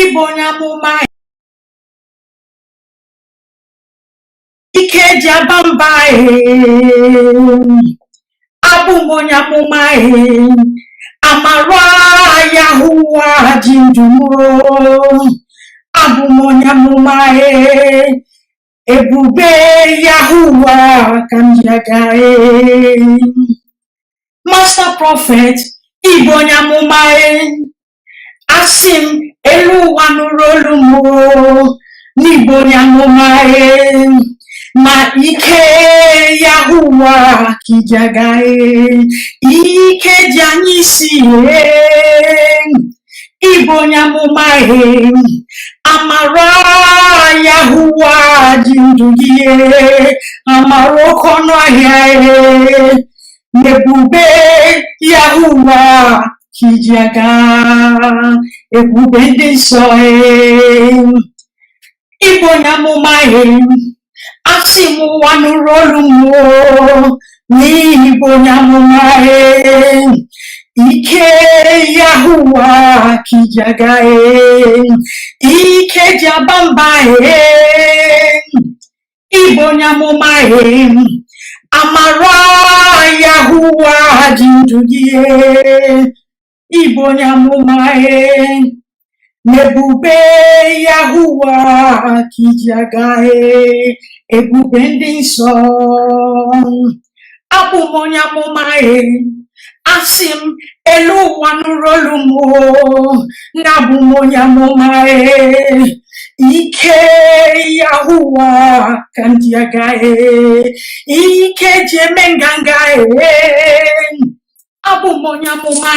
Ịbụ onye amụma, ike ji aba mba. Abụ m onye amụma, amara Yahuwa ji ndụ m. Abụ m onye amụma, ebube Yahuwa ka m ji aga. Master Prophet, ịbụ onye amụma, asị m elu ụwa nụrụ olu m n'ịbụ onye amụma, ma ike Yahuwa ka iji aga, ike ji anyị isi. Ịbụ onye amụma, amara Yahuwa ji ndụ gị, amara oke ọnụ ahịa, ebube Yahuwa ka iji aga, ebube ndị nsọ. Ịbụ onye amụma, asị m ụwa nụrụ olu m n'ihi bụ onye amụma, ike Yahuwa ka iji aga, ike ji aba mba. Ịbụ onye amụma, amara Yahuwa ji ndụ gị. Ịbụ onye amụma, n'ebube Yahuwa ka iji aga, ebube ndị nsọ. Abụ m onye amụma, asị m elu ụwa nụrụ olu m na abụ m onye amụma, ike Yahuwa ka m ji aga, ike ji eme nganga. Abụ m onye amụma,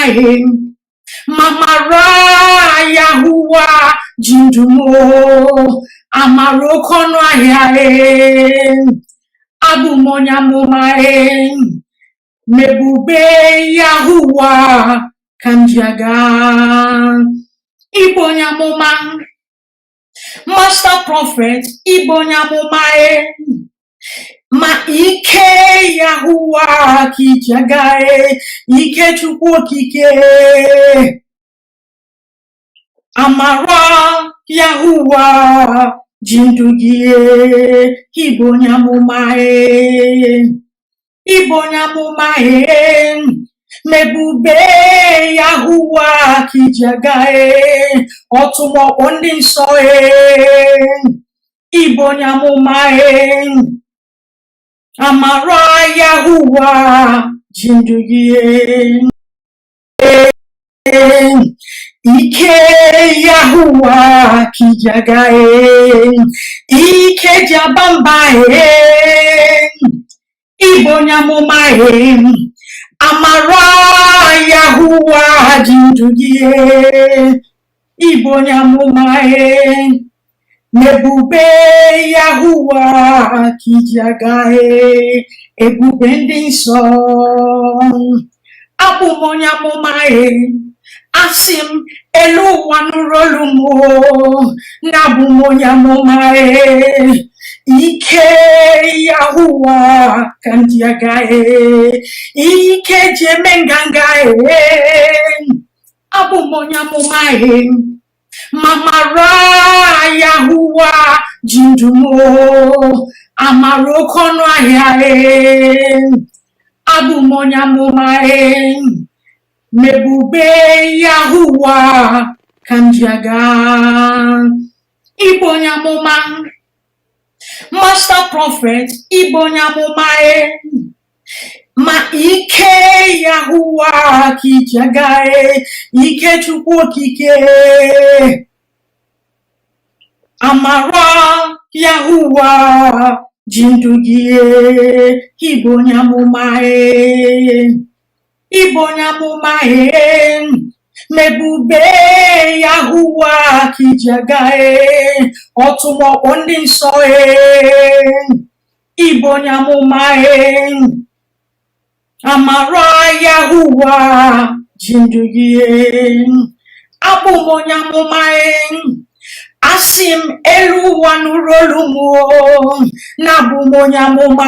ma mara Yahuwa ji ndụ m, amara oke ọnụ ahịa. Abụ m onye amụma, mebube Yahuwa ka m ji aga. Ịbụ onye amụma, Master Prophet, ịbụ onye amụma, ma ike Yahuwa ka iji aga, ike Chukwu Okike, amara Yahuwa ji ndụ gị. Ịbụ onye amụma, ịbụ onye amụma, mebube Yahuwa ka iji aga, ọtụmọkpọ ndị nsọ. Ịbụ onye amụma, amara Yahuwa ji ndụ gị, ike Yahuwa ka iji aga, ike ji aba mba. Ịbụ onye amụma, amara Yahuwa ji ndụ gị. Ịbụ onye amụma, n'ebube Yahuwa ka iji aga, ebube ndị nsọ. Abụ m onye amụma, asị m elu ụwa nụrụ olu m na abụ m onye amụma, ike Yahuwa ka m ji aga, ike ji eme nganga. Abụ m onye amụma, ma mara Yahuwa ji ndụ m, amara oke ọnụ ahịa. Abụ m onye amụma, mebube Yahuwa ka m ji aga. Ịbụ onye amụma, Master Prophet, ịbụ onye amụma, ma ike Yahuwa ka iji aga, ike Chukwu Okike, amara Yahuwa ji ndụ gị. Ịbụ onye amụma, ịbụ onye amụma, mebube Yahuwa ka iji aga, ọtụmọkpọ ndị nsọ. Ịbụ onye amụma, amara Yahuwa ji ndụ gị. Abụ m onye amụma, asị m elu ụwa nụrụ olu m na abụ m onye amụma,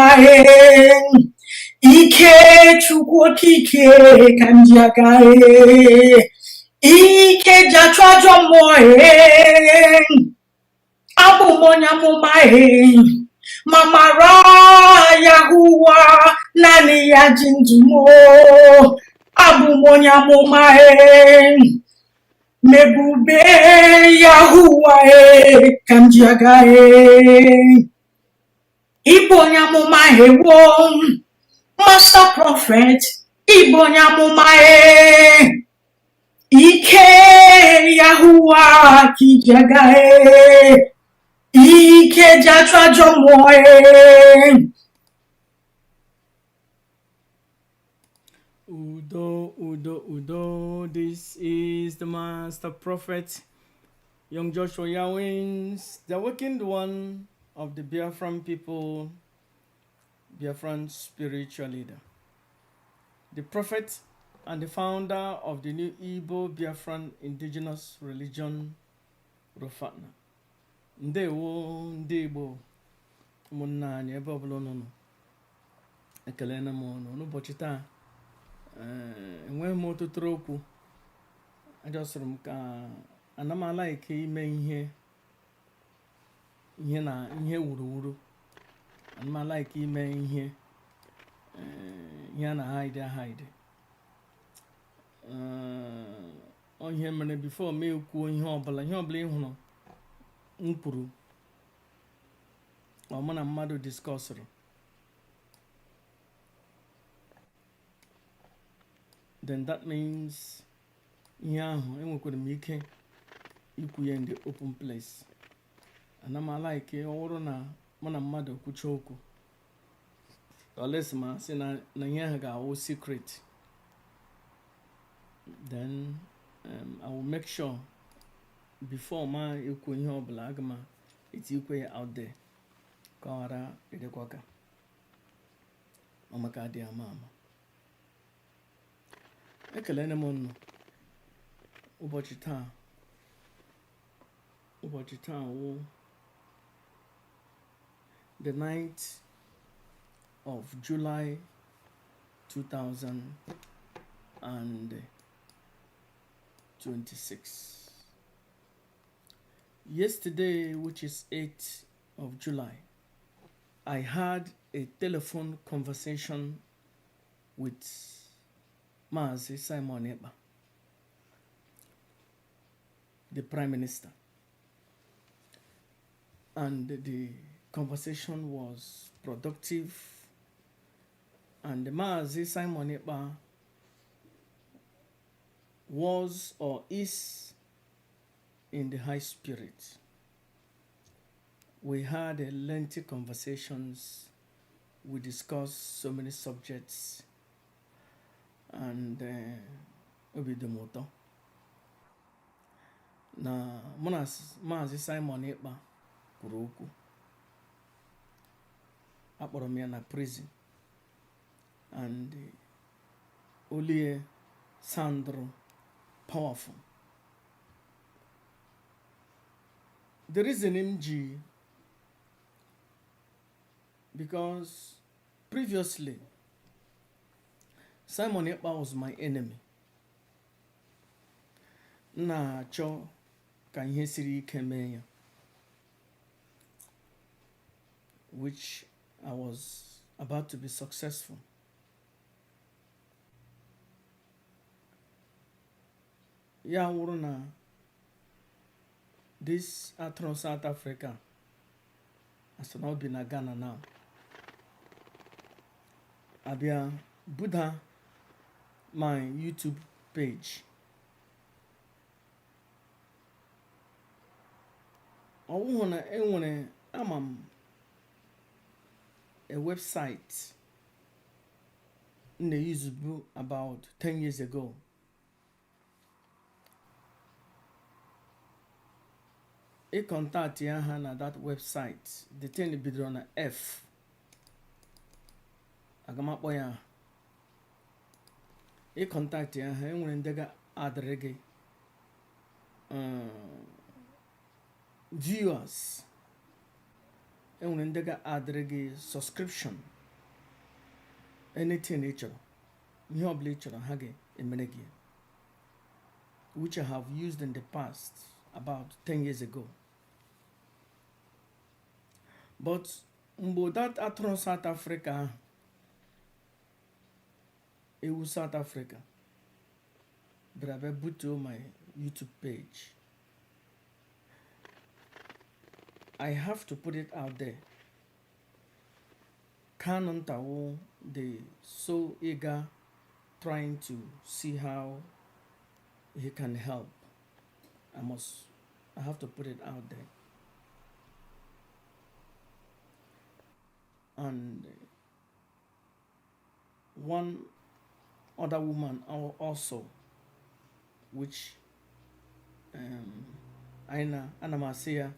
ike Chukwu Okike ka m ji aga. Ike ji achụ ajọ mmụọ ee. Abụ m onye amụma ee. Ma mara Yahuwa naanị ya ji ndụ m o. Abụ m onye amụma ee. Ma ebube Yahuwa ee ka m ji aga ee. Ịbụ onye amụma ewo, master prophet, ịbụ onye amụma ee. Ike Yahuwa ka iji aga ee. Ike ji achụ ajọ mmụọ ee. Udo, Udo, Udo. This is the Master Prophet, Young Joshua Yawins, the awakened one of the Biafran people, Biafran spiritual leader, the prophet and the founder of the new Igbo Biafran indigenous religion, Rofana. Ndewo ndị Igbo, ụmụnna anyị ebe ọbụla unu nọ, ekelena m unu n'ụbọchị taa. Enweghị m ọtụtụ okwu ajọsịrị m ka ana m a-like ime ihe ihe na ihe wuruwuru. Ana m a-like ime ihe ihe a na hide hide. Ọ ihe mere before m ekwuo ihe ọbụla, ihe ọbụla ị hụrụ m kwuru, ọ mụ na mmadụ discussụrụ, then that means ihe ahụ enwekwara m ike ikwu ya in the open place. Ana m a-like ọ bụrụ na mụ na mmadụ kwucha okwu, unless ma sị na ihe ahụ ga-awụ secret, then I will make sure before ma ekwu ihe ọbụla, aga m etikwe ya out there ka ọ ghara ịdịkwa ka ọ maka adị ama ama. Ekelene m unu ụbọchị taa. Ụbọchị taa wụ the 9th of July 2026. Yesterday, which is 8th of July, I had a telephone conversation with Mazi Simon Ekpa, the Prime Minister. And the conversation was productive. And Mazi Simon Ekpa was or is in the high spirit. We had a lengthy conversations. We discussed so many subjects, and obi dị m ụtọ na mụ na Maazị Simon Ekpa kwuru okwu. Akpọrọ m ya na prison and olu ya soundụrụ powerful. The reason m ji, because previously Simon Ekpa was my enemy. M na-achọ ka ihe siri ike mee ya, which I was about to be successful. Ya wụrụ na this atụrụ South Africa asị na ọ bi na Ghana now, abịa buda my YouTube page. Ọ wụhụ na enwere ama m a website m na-eyuzubu about 10 years ago. Ị contact ya ha na that website, the thing bidoro na F, aga m akpọ ya. Ị contact ya ha, enwere ndị ga-adịrị gị viewers, enwere ndị ga-adịrị gị subscription, anything ị chọrọ, ihe ọbụla ị chọrọ, ha ga-emere gị. which I have used in the past about 10 years ago. But mgbe that atụrụ South Africa ahụ, ewu South Africa bịara bịa butuo my YouTube page, I have to put it out there. Kanunta wụ the so eager trying to see how he can help. I have to put it out there. And one other woman also, which anyị na ana m asị ya,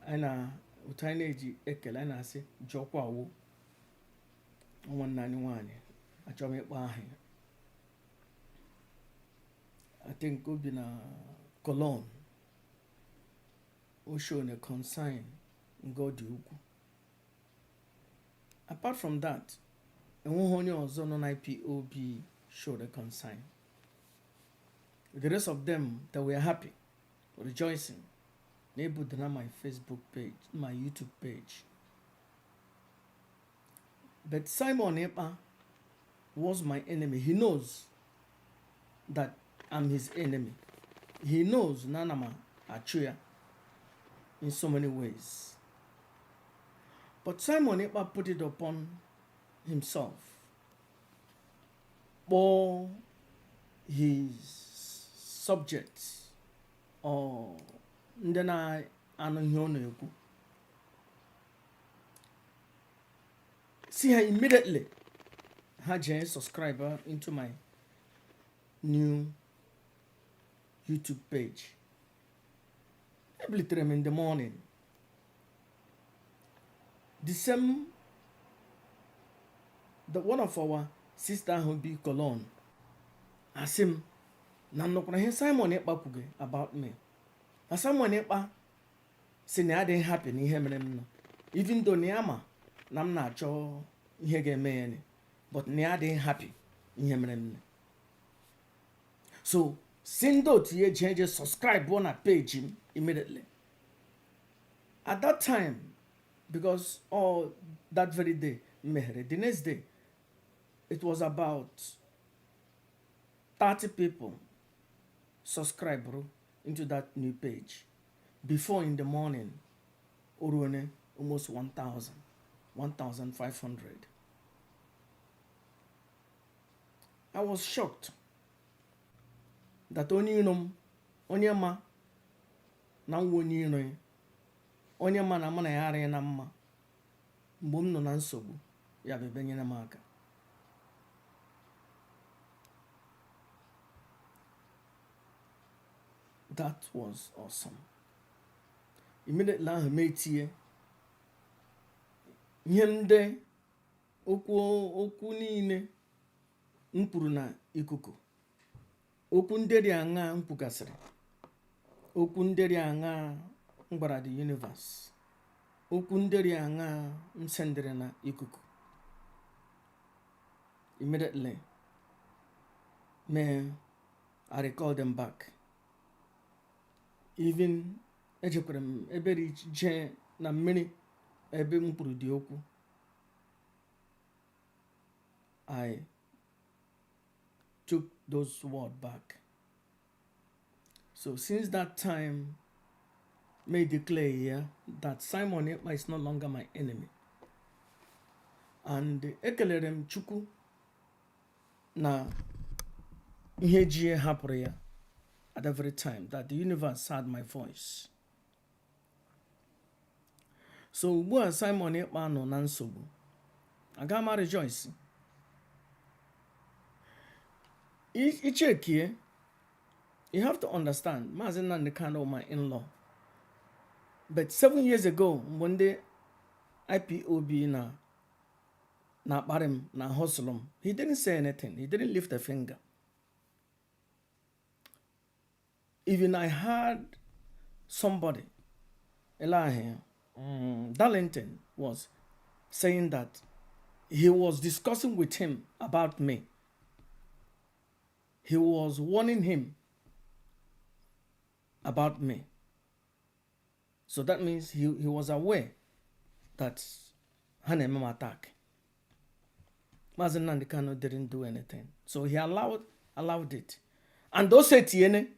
anyị na otu anyị na-eji ekele, anyị na-asị jọkwa wo nwanne anyị nwaanyị, achọghị m ịkpọ aha ya. I think o bi na Cologne. O show a concern nga ọ dị ukwu. Apart from that, enweghị onye ọzọ nọ na IPOB showed a concern. The rest of them, they were happy, rejoicing na ebudara my Facebook page, my YouTube page. But Simon Ekpa was my enemy. He knows that I'm his enemy. He knows na ana m achụ ya in so many ways. But Simon Ekpa put it upon himself, kpọọ his subjects or ndị na-anụ ihe ọ na-ekwu, si ha immediately ha jee subscribe into my new YouTube page. Ebilitere m in the morning, the same, the one of our sister ahụ bi Cologne asị m na nnọkwara ihe Simon Ekpa kwuge about me, na Simon Ekpa si na ya adịghị happy na ihe mere m nọ, even though na ya ma na m na-achọ ihe ga-eme ya ni, but na ya adịghị happy ihe mere m nọ. So si ndị otu ya eje subscribe na page m immediately at that time, because all that very day m meghere, the next day it was about 30 people subscribe into that new page before in the morning o ruone almost 1000, 1500. I was shocked that onye iro m, onye ma na nwa onye iro ya, onye ma na mụ na ya arịghị na mma, mgbe m nọ na nsogbu ya bịa nyere m aka. That was awesome. Immediately ahụ m etinye ihe ndị okwu niile m kwuru na ikuku, okwu ndị dị aṅaa m kwugasịrị, okwu ndị dị aṅaa m gwara the universe, okwu ndị dị aṅaa m sendịrị na ikuku. Immediately may I recall them back. Even ejekwara m ebe dị jee na mmiri ebe m kwuru dị okwu. I took those words back. So since that time, may declare here that Simon Ekpa is no longer my enemy. And ekelere m Chukwu na ihe ji hapụrụ ya at every time that the universe heard my voice. So ugbu a Simon Ekpa nọ na nsogbu, aga m rejoice. Ichekie, you have to understand, Maazị Nnamdi Kanu my in-law. But 7 years ago, mgbe ndị IPOB na na-akparị m na hustle m, he didn't say anything. He didn't lift a finger. Even I heard somebody, Elahi, Darlington, was saying that he was discussing with him about me. He was warning him about me. So that means he was aware that ha na-eme m attack. Maazị Nnamdi Kanu didn't do anything, so he allowed it and o setiene.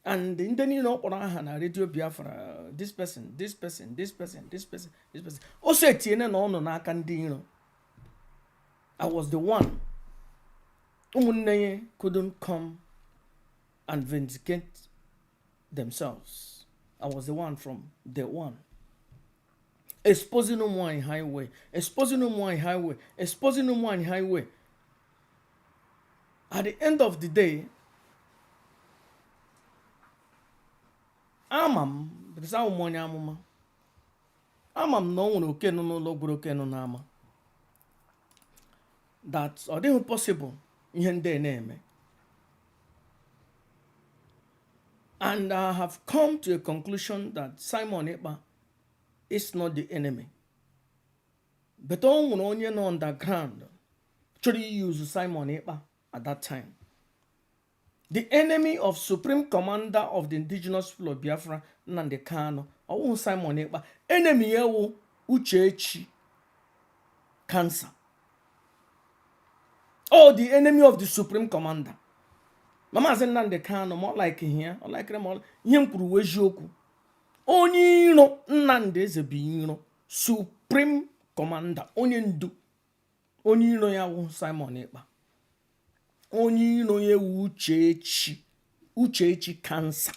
And ndị niile ọ kpọrọ aha na Radio Biafra, this person, this person, this person, this person, this person, o setiene na ọ nọ n'aka ndị iro. I was the one ụmụnne ya couldn't come and vindicate themselves. I was the one from day one exposing ụmụnwaanyị highway, exposing ụmụnwaanyị highway, exposing ụmụnwaanyị highway. At the end of the day, ama m, because awụ m onye amụma, ama m na o nwere oke nọ n'ụlọ gwuru oke nọ n'ama, that ọ dịghị possible ihe ndị a na-eme. And I have come to a conclusion that Simon Ekpa is not the enemy, but o nwere onye nọ underground chọrọ use Simon Ekpa at that time. The enemy of Supreme Commander of the Indigenous People of Biafra, Nnamdi Kanu, ọwụhụ Simon Ekpa. Enemy ya wụ Uchechi Cancer. Oh, the enemy of the Supreme Commander. Ma Maazị Nnamdi Kanu, ma ọ like ya, ọ likere, ma ihe m kwuru wee eziokwu. Onye iro Nnamdi Ezebiro, Supreme Commander, onye ndu, onye iro ya wụ Simon Ekpa. Onye iro ya wụ Uchechi, Uchechi Cancer.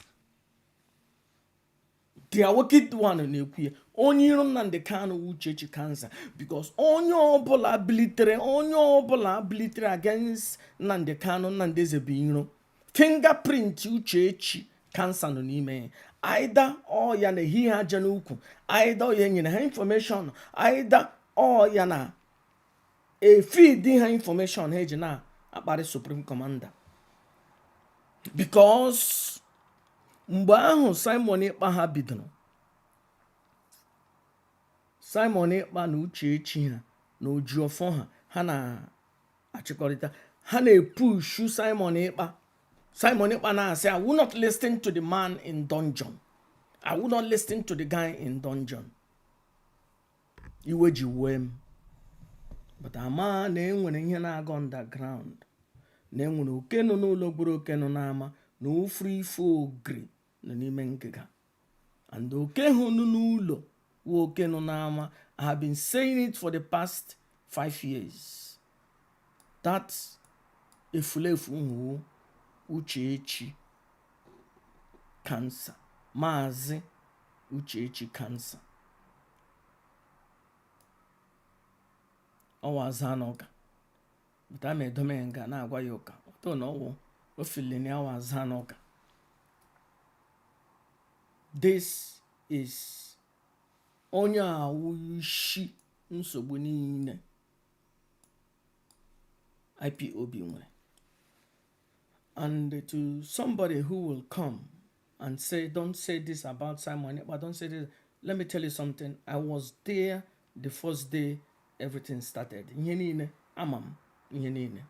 The wicked one na-ekwu ya. Onye iro Nnamdi Kanu wụ Uchechi Cancer, because onye ọbụla bilitere against Nnamdi Kanu, Nnamdi Ezebiro, fingerprint Uchechi Cancer nọ n'ime ya. Either ọ ya na-ehi ha aja n'ukwu, either ọ ya nyere ha information, either ọ ya na efeed ha information ha eji na-akparị Supreme Commander. Because mgbe ahụ Simon Ekpa ha bidoro, Simon Ekpa na Uchechi ha na Ojiọfọ ha, ha na-achịkọrịta, ha na-epushu Simon Ekpa. Simon Ekpa na-asị, "I will not listen to the man in dungeon. I will not listen to the guy in dungeon." Iwe ji wee m, but ama na enwere ihe na-aga underground, na enwere oke nọ n'ụlọ gburu oke nọ n'ama, na ofuru ife ogiri nọ n'ime ngịga. And oke hụ nọ n'ụlọ wụ oke nọ n'ama. I have been saying it for the past 5 years that efulefu hụ Uchechi Cancer, Maazị Uchechi Cancer. Ọwa aza na ụka, but ama edome nga na-agwa ya ụka ọtọ na ọwụ ofili na awa aza na ụka. This is onye awụ isi nsogbu niile IPOB nwere. And to somebody who will come and say, "Don't say this about Simon Ekpa, don't say this," let me tell you something. I was there the first day everything started. Ihe niile ama m, ihe niile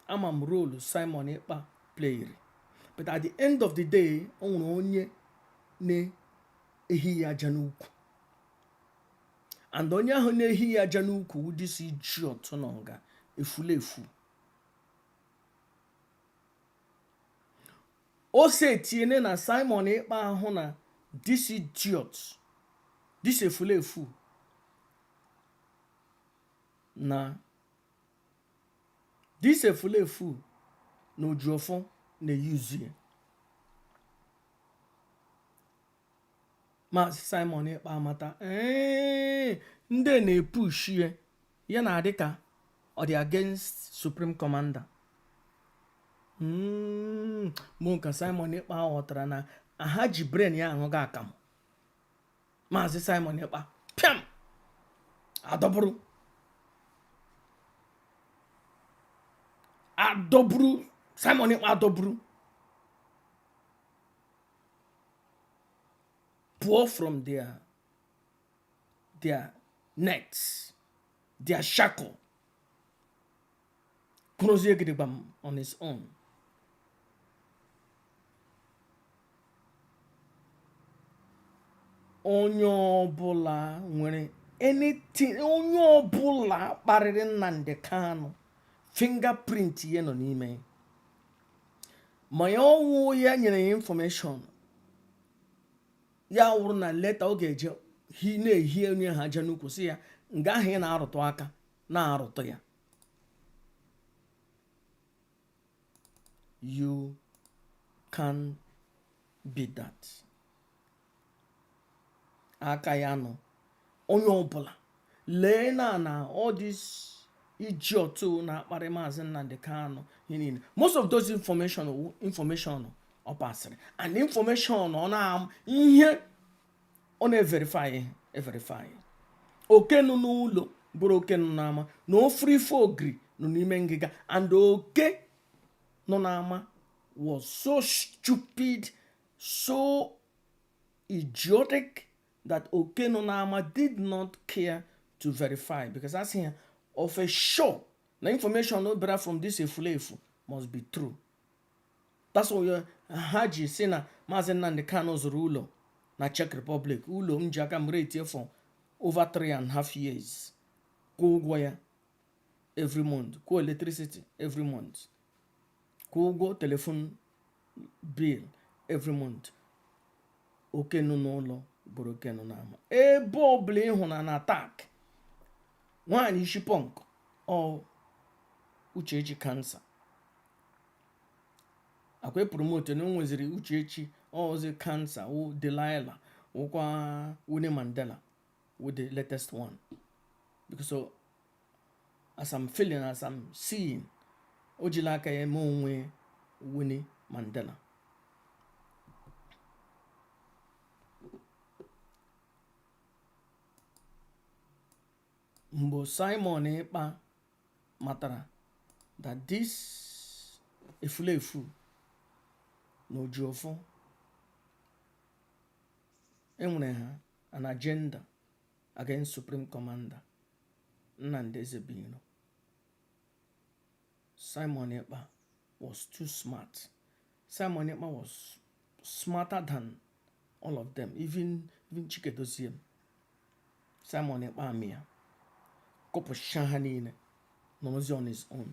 ama m, role Simon Ekpa played. But at the end of the day, o nwere onye na-ehi ya aja n'ukwu, and onye ahụ na-ehi ya aja n'ukwu, this idiot nọ nga efulefu. O setiene na Simon Ekpa ahụ na this idiot, this efulefu, na this efulefu na Ojuofo na-eyuzu ya. Maazị Simon Ekpa amata, ee, ndị na-epush ya, ya na-adị ka ọ dị against Supreme Commander. Mụ ka Simon Ekpa ghọtara na ha ji brain ya aṅụga akamụ. Maazị Simon Ekpa pịam adọbụrụ adọbụrụ Simon Ekpa adọbụrụ pụọ from their nets, their shackle, kwụrụzie gidigbam on his own. Onye ọbụla nwere anything, onye ọbụla kparịrị Nnamdi Kanu, fingerprint ya nọ n'ime ya. Ma ya ọnwụ ya nyere ya information ya wụrụ na leta ọ ga-eje hi na-ehi onye ha aja n'ukwu, sị ya nga ahụ ị na-arụtụ aka na-arụtụ ya. You can beat that. Aka ya nọ onye ọbụla lee na all this idiot na-akparị Maazị Nnamdi Kanu ihe niile. Most of those information wụ information ọ pasịrị and information ọ na ihe ọ na-everify everify. Oke nọ n'ụlọ bụrụ oke nọ n'ama na ofurife ogiri nọ n'ime ngịga, and oke nọ n'ama was so stupid, so idiotic that oke nọ n'ama did not care to verify, because asị ya of a sure na information no bịara from this efulefu must be true. That's why ha ji si na Maazị Nnamdi Kanu zụrụ ụlọ na Czech Republic, ụlọ m ji aka m rent for over 3.5 years, kwụọ ụgwọ ya every month, kwụọ electricity every month, kwụọ ụgwọ telephone bill every month. Oke nọ n'ụlọ bụrụ oke nọ n'ama. Ebe ọbụla ị hụrụ na attack nwaanyị isi punk ọ Uchechi cancer akwa promote na o nweziri Uchechi ọzi cancer wụ Delilah wụkwa Winnie Mandela with the latest one, because so, as I'm feeling, as I'm seeing, o jila aka ya eme onwe Winnie Mandela. Mgbe Simon Ekpa matara that this efulefu na Ojiọfọ enwere ha an agenda against Supreme Commander Nnamdi Ezebiro, Simon Ekpa was too smart. Simon Ekpa was smarter than all of them, even Chikedozie. Simon Ekpa amị ya kọpụcha ha niile, nọrọzi on his own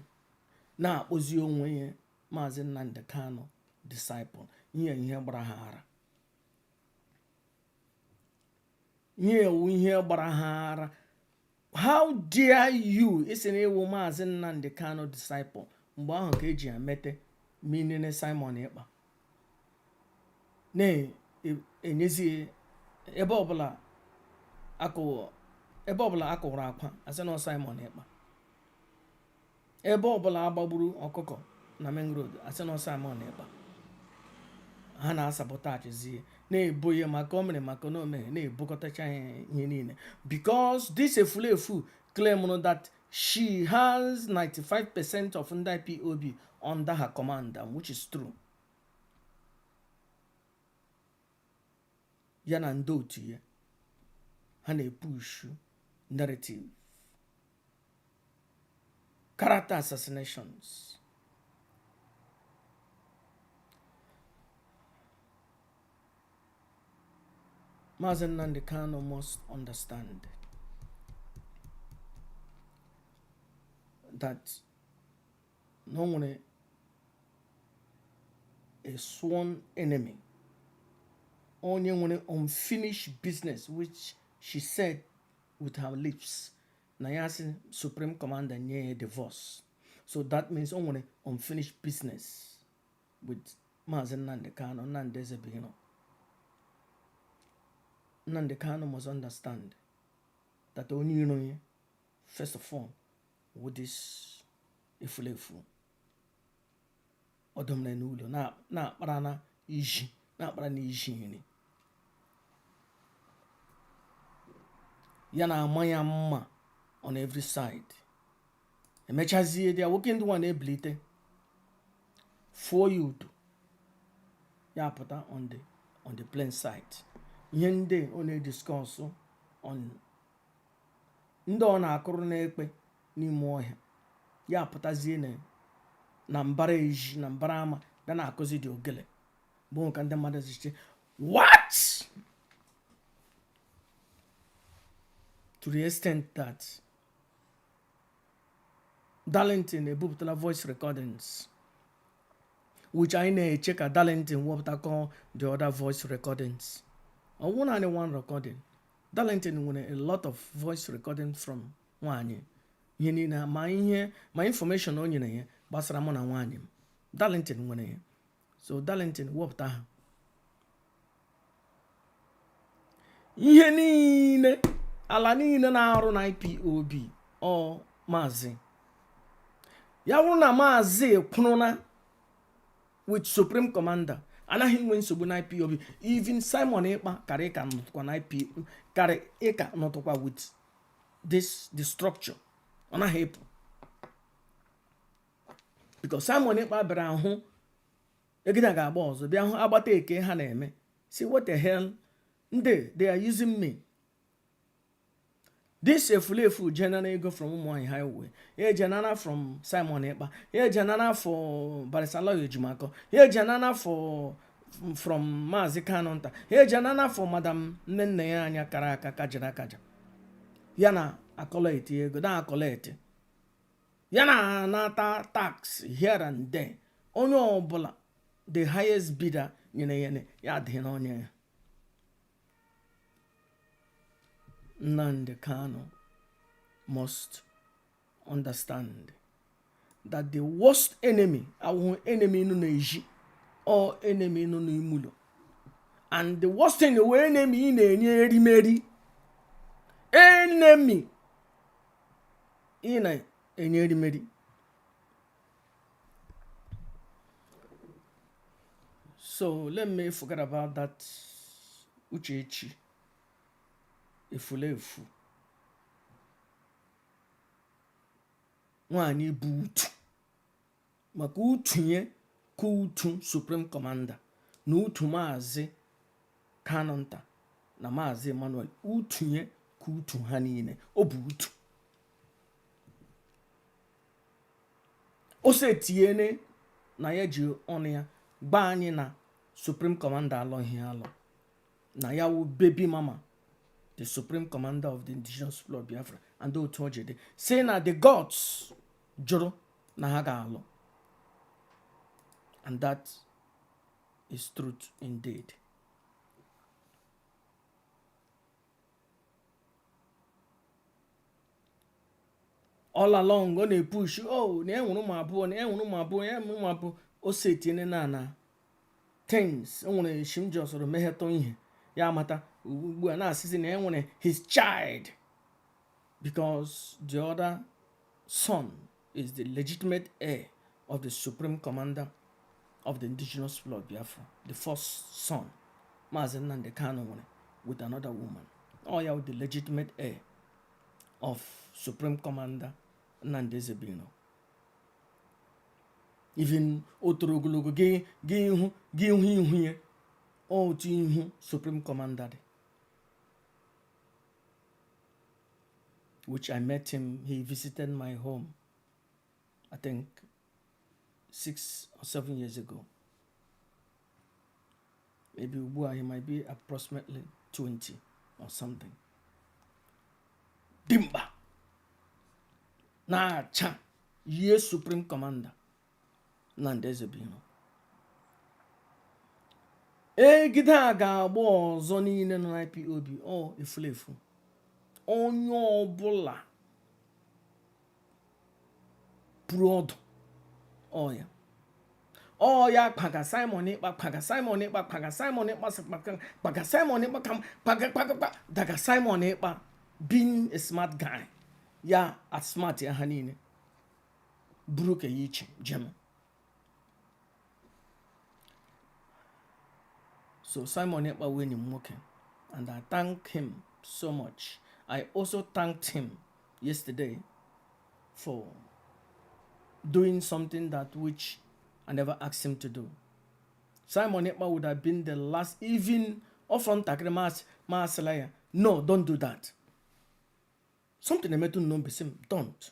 na-akpọzi onwe ya Maazị Nnamdi Kanu disciple. Ihe gbara ha ara, ihe ewu ihe gbara ha ara. How dare you isi na ewu Maazị Nnamdi Kanu disciple? Mgbe ahụ ka eji ya mete minene Simon Ekpa na-enyezi ebe ọbụla akụ, ebe ọbụla akụrụ akwa asị na Simon Ekpa, ebe ọbụla agbagburu ọkụkọ na main road asị na Simon Ekpa. Ha na-asabotagezie, na-ebo ya maka o mere, maka na o mere, na-ebukọtacha ya ihe niile, because this efulefu claim that she has 95% of ndị IPOB under her command, and which is true. Ya na ndị otu ya ha na-epushu narrative character assassinations. Maazị Nnamdi Kanu must understand that na o nwere a sworn enemy, onye nwere unfinished business, which she said with her lips na ya sị Supreme Commander nye ya divorce. So that means o nwere unfinished business with Maazị Nnamdi Kanu, Nnamdi Ezebiro. Nnamdi Kanu must understand that onye iro ya first of all with this efulefu ọ domere n'ụlọ na-akpara na iji na-akpara na iji nri ya na-ama ya mma on every side. Emechazie dị ya nwoke ndị nwa na-ebilite fụọ ya udo ya pụta on the plain side. Ihe ndị ọ na-ediscuss on ndị ọ na-akụrụ n'ekpe n'ime ọhịa ya pụtazie na mbara ezi na mbara ama bịa na-akụzi dị ogele bụ nka ndị mmadụ ziche. What? To the extent that Darlington ebupụtala voice recordings, which anyị na-eche ka Darlington wepụtakọ the other voice recordings. Ọ wụ naanị one recording. Darlington nwere a lot of voice recording from nwaanyị, ihe niile, ma ihe ma information o nyere ya gbasara mụ na nwaanyị m. Darlington nwere ya, so Darlington wepụta ha. Ihe niile, ala niile na-arụ na IPOB, ọ maazị ya bụrụ na maazị kwụrụ na with supreme commander, anaghị enwe nsogbu na IPOB. Even Simon Ekpa karị ka nọtụkwa na IPOB, karị ịka nọtụkwa with this the structure, ọ naghị ịpụ, because Simon Ekpa bịara ahụ egide ga-agba ọzọ, bịa hụ agbata eke ha na-eme, see what the hell ndị they are using me. This efulefu jenara ego from Ụmụnwaanyị Highway, ya ejenara from Simon Ekpa, ya ejenara for Barrister Lawyer Ejimakor, ya ejenara for from Maazị Kanu nta, ya ejenara for Madam nne nna ya anya kara aka kajara akaja, ya na a-collect ego na a-collect, ya na anata tax here and there. Onye ọbụla the highest bidder nyere ya ya adịghị n'ọnya ya. Nnamdi Kanu must understand that the worst enemy awụghị enemy nọ n'ezi or enemy nọ n'ime ụlọ, and the worst thing wee enemy ị na-enye erimeri, enemy ị na-enye erimeri. So let me forget about that Uchechi efulefu nwaanyị bụ utu, maka utunye ka utu supreme commander na utu maazị Kanu nta na maazị Emmanuel, utunye ka utu ha niile, ọ bụ utu. O setiene na ya ji ọnụ ya gba anyị na supreme commander alọghị alọ, na ya wụ baby mama the supreme commander of the Indigenous People of Biafra, and otu o ji dị si na the gods jụrụ na ha ga-alụ, and that is truth indeed. All along ọ na-epush, oh, na enwere ụmụ abụọ, na enwere ụmụ abụọ, ya enwere ụmụ abụọ. O setinye na things o nwere eshim ji ọsọrọ meghetụ ihe ya amata ugbu a na-asịzi na enwere his child, because the other son is the legitimate heir of the supreme commander of the Indigenous People of Biafra, the first son Maazị Nnamdi Kanu nwere with another woman. Ọ ya the legitimate heir of supreme commander Nnamdi Ezebino. Even o toro ogologo, gị ihu gị ihu ihu ya otu ihu supreme commander dị, which I met him. He visited my home, I think 6 or 7 years ago. Maybe ugbu a he might be approximately 20 or something. Dimkpa na-acha yie supreme commander Nnamdi Ezebino. Egide a ga-agba ọzọ niile nọ na IPOB, ọ efulefu onye ọbụla pụrụ ọdụ ọya ọya kpaga Simon Ekpa, kpaga Simon Ekpa, kpaga Simon Ekpa, kpaga Simon Ekpa, kpaga kpaga daga Simon Ekpa. Being a smart guy, ya at smart ya, ha niile buru ka ya iche jem. So Simon Ekpa wee enyi m nwoke, and I thank him so much. I also thanked him yesterday for doing something that which I never asked him to do. Simon Ekpa would have been the last, even ọfọ ntakịrị ma asịla ya, "No, don't do that." Something emetụ n'obi sị m don't.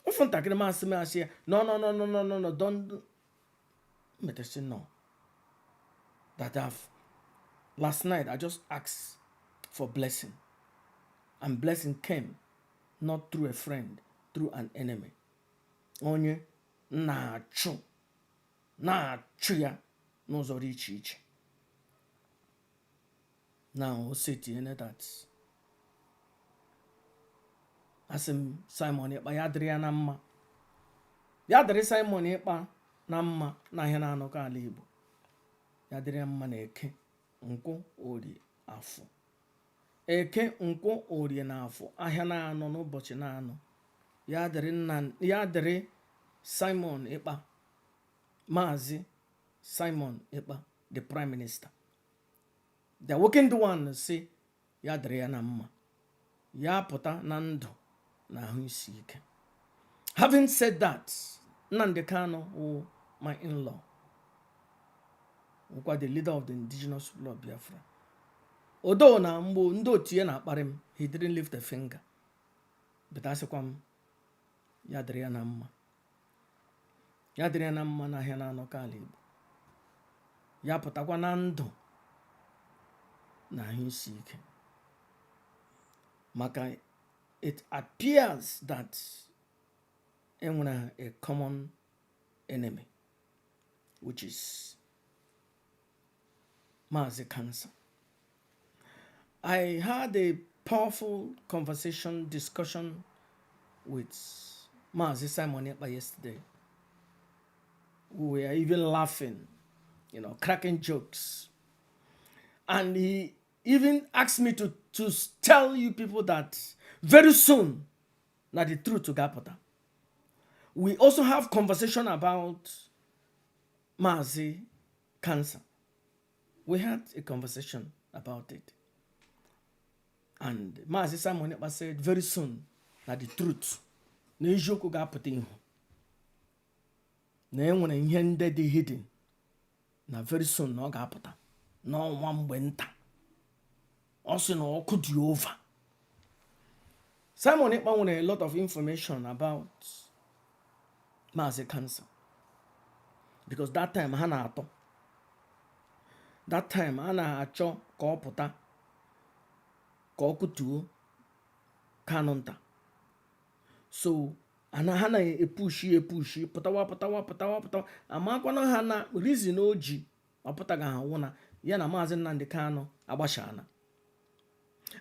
Ọfọ ntakịrị ma asị m asị ya, "No, no, no, no, no, no, no, don't." Metasi no. That I've last night I just asked for blessing. And blessing came not through a friend, through an enemy. Onye na-achụ na-achụ ya n'ụzọ dị iche iche. Now o setiene that asị m Simon Ekpa ya dịrị ya na mma, ya dịrị Simon Ekpa na mma n'ahịa na-anọkọ ala Igbo, ya dịrị ya mma na Eke, Nkwọ, Orie, Afọ. Eke, Nkwọ, Orie na Afọ, ahịa na-anọ n'ụbọchị na-anọ, ya dịrị nna, ya dịrị Simon Ekpa, Maazị Simon Ekpa, the prime minister, the working one, si ya dịrị ya na mma, ya pụta na ndụ na ahụ isi ike. Having said that, Nnamdi Kanu wụ my in-law, wụkwa the leader of the Indigenous People of Biafra. Odo na mgbe ndị otu ya na-akparị m, he didn't lift a finger, but asịkwa m ya dịrị ya na mma, ya dịrị ya na mma n'ahịa na-anọkọ ala Igbo, ya pụtakwa na ndụ na ahụ isi ike, maka it appears that enwere a common enemy, which is Maazị Cancer. I had a powerful conversation, discussion with Maazị Simon Ekpa yesterday. We were even laughing, cracking jokes. And he even asked me to tell you people that very soon, now the truth to ga-apụta. We also have conversation about Mazi Cancer. We had a conversation about it. And Mazi Simon Ekpa said very soon that the truth, na eziokwu ga-apụta ihu, na e nwere ihe ndị dị hidden, na very soon na ọ ga-apụta n'ọnwa mgbe nta. Ọ sị na ọkụ dị over. Simon Ekpa nwere a lot of information about Maazị Cancer because that time ha na-atọ, that time a na-achọ ka ọ pụta ka ọ kụtuo Kanu nta. So ana ha na-epushi epushi, pụtawa, pụtawa, pụtawa, pụtawa. Amakwana ha na reason o ji ọ pụtaghị ahụ na ya na Maazị Nnamdi Kanu agbachana,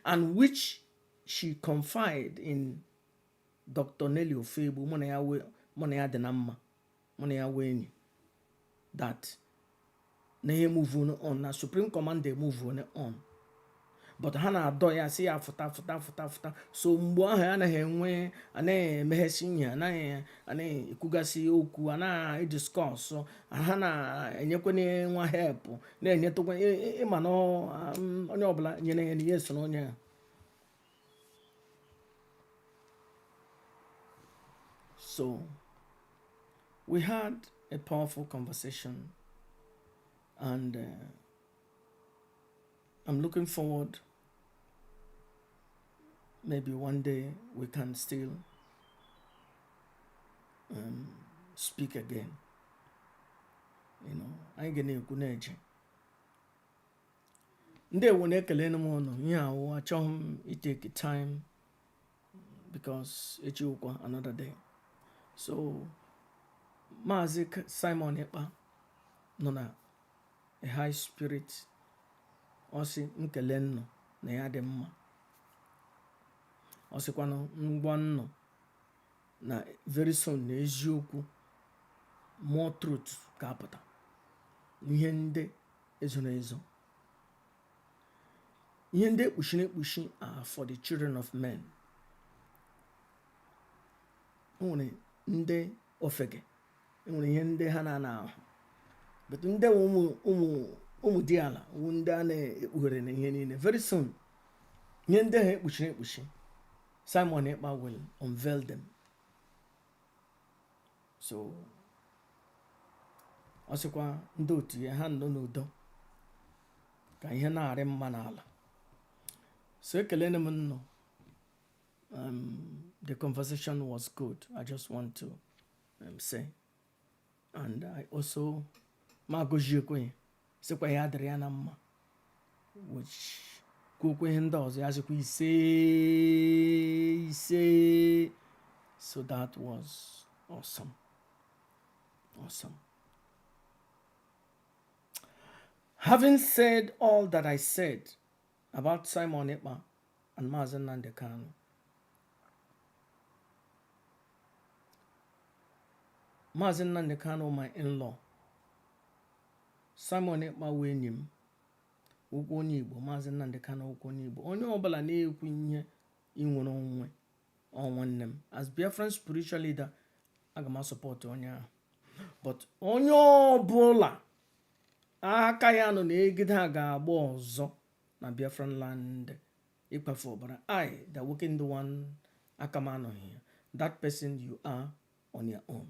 and which she confide in Dr. Nelly Ofegbu, mụ na ya wee, mụ na ya dị na mma, mụ na ya wee enyi, that na ihe move on na Supreme Commander move on, but ha na-adọ ya sị ya fụta, fụta, fụta, fụta. So mgbe ahụ anaghị enwe, anaghị emeghesi ihe, anaghị ekwugasị okwu, anaghị ediscuss. Ha na-enyekwana nwa help, na-enyetụkwa ịma na onye ọbụla nyere ya na ihe so na onye ya. So we had a powerful conversation and I'm looking forward, maybe one day we can still speak again. Anyị ga na-ekwu na-eje. Ndewo, na-ekele m ụnụ. Ihe awụ achọghị m itake time because echi wụkwa another day. So Maazị Simon Ekpa nọ na a high spirit. Ọ sị nkele nnụ na ya dị mma. Ọ sịkwanụ ngwa nnụ na very soon na eziokwu, more truth ga-apụta, ihe ndị ezoro ezo, ihe ndị ekpuchiri ekpuchi are for the children of men. O nwere ndị ofeke, enwere ihe ndị ha na-ana ahụ, but ndị wụ ụmụ ụmụ ụmụ dị ala wụ ndị a na-ekpughere na ihe niile. Very soon, ihe ndị ha ekpuchiri ekpuchi, Simon Ekpa will unveil them. So ọ sịkwa ndị otu ya ha nọ n'udo ka ihe na-arị mma n'ala. So ekelene m nnụ. The conversation was good. I just want to say, and I also ma agọziekwe, sịkwa ya dịrị ya na mma, which Kwuokwa ihe ndị ọzọ, ya sịkwa ise ise. So that was awesome, awesome. Having said all that I said about Simon Ekpa and Mazi Nnamdi Kanu, Mazi Nnamdi Kanu, my in-law, Simon Ekpa wee enyi m, okwu onye Igbo, Maazị Nnamdi Kanu okwu onye Igbo, onye ọbụla na-ekwu ihe inwere onwe ọ nwanne m. As Biafran spiritual leader, aga m asupport onye ahụ, but onye ọbụla aka ya nọ na-egide a ga-agba ọzọ na Biafran land ịkpafu ọbara, I, the working one, aka m anọghị ya. That person, you are on your own.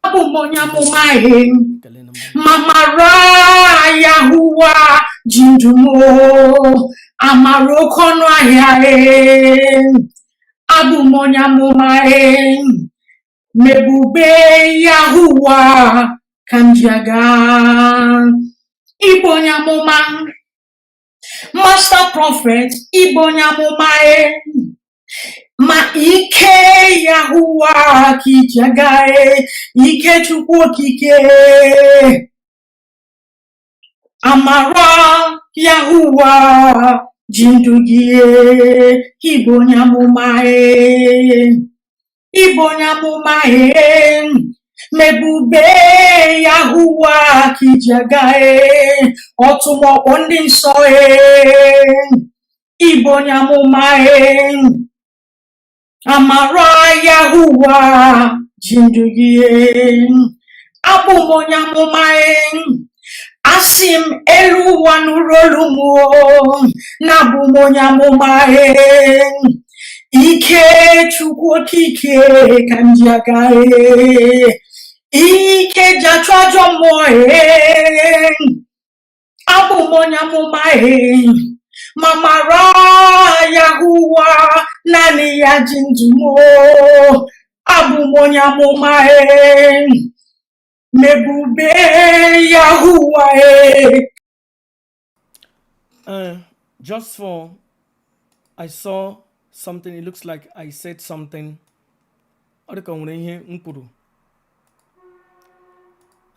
Abụ m onye amụma ihe. Kelene m. Mamara Yahuwa ji ndụ m o, amara oke ọnụ ahịa e. Abụ m onye amụma e, mebube Yahuwa ka m ji aga. Ịbụ onye amụma, master prophet, ịbụ onye amụma e, ma ike Yahuwa ka iji aga e, ike Chukwu okike. Amara Yahuwa ji ndụ gị e, ịbụ onye amụma e, ịbụ onye amụma e, mebube Yahuwa ka iji aga e, ọtụmọkpọ ndị nsọ e, ịbụ onye amụma e, amara Yahuwa ji ndụ gị e. Abụ m onye amụma e, asị m elu ụwa nụrụ olu m o, na abụ m onye amụma e, ike Chukwu okike ka m ji aga e, ike ji achụ ajọ mmụọ e, abụ m onye amụma e, ma mara Yahuwa naanị ya ji ndụ m o, abụ m onye amụma e, mebube Yahuwa e. Just for I saw something, it looks like I said something. Ọ dị ka o nwere ihe m kwuru.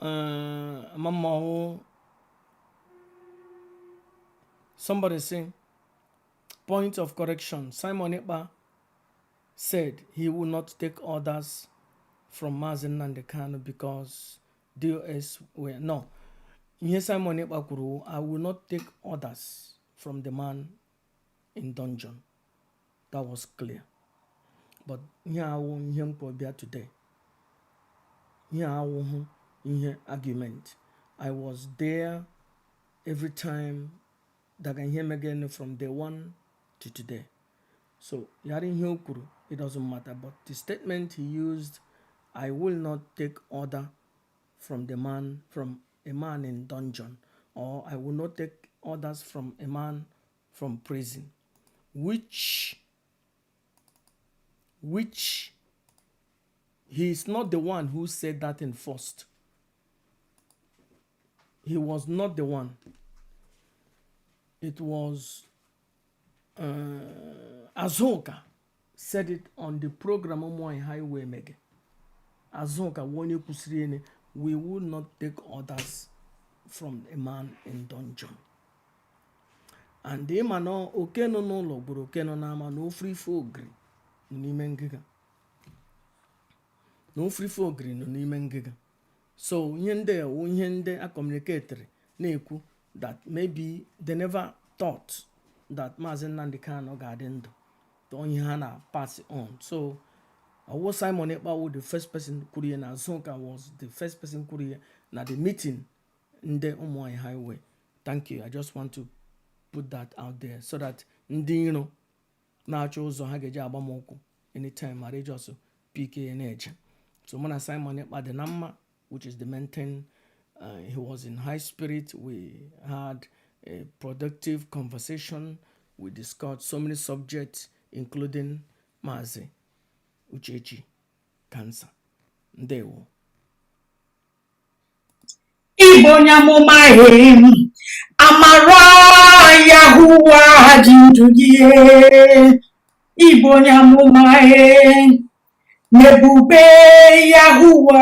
Ama m ma ọ wụ somebody say, point of correction, Simon Ekpa said he will not take orders from Mazi Nnamdi Kanu because DOS were no. Ihe Simon Ekpa kwuru, "I will not take orders from the man in dungeon." That was clear. But ihe awụ ihe m kwuru bịa today. Ihe awụhụ ihe argument. I was there every time daga ihe megenu from day one to today. So yara ihe o kwuru, it doesn't matter. But the statement he used, "I will not take order from the man, from a man in dungeon," or "I will not take orders from a man from prison," which he is not the one who said that in first. He was not the one. It was Azuka said it on the program Ụmụnwaanyị Highway mege. Azuka wụ onye kwusịrị ene, "We will not take orders from a man in dungeon." And ịma na oke nọ n'ụlọ gburu oke nọ n'ama na ofurife ogiri nọ n'ime ngịga. Na ofurife ogiri nọ n'ime ngịga. So ihe ndị a wụ ihe ndị a communicatiri na-ekwu that maybe they never thought that Maazị Nnamdi Kanu ga-adị ndụ. Tọọ ihe ha na pass on. So ọwụ Simon Ekpa wụ the first person kwuru ya na Azuka was the first person kwuru ya na the meeting ndị Ụmụnwaanyị Highway. Thank you. I just want to put that out there so that ndị iro na-achọ ụzọ ha ga-eji agba m ụkwụ anytime mara just pick ya na-eje. So mụ na Simon Ekpa dị na mma, which is the main thing. He was in high spirit. We had a productive conversation. We discussed so many subjects, including Mazi Uchechi Cancer. Ndewo. Ịbụ onye amụma e, amara Yahuwa ji ndụ gị e. Ịbụ onye amụma e, n'ebube Yahuwa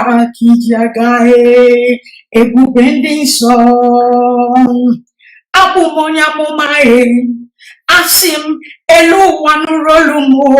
ka iji aga e, ebube ndị nsọ. Abụ m onye amụma e, asị m elu ụwa nụrụ olu m o.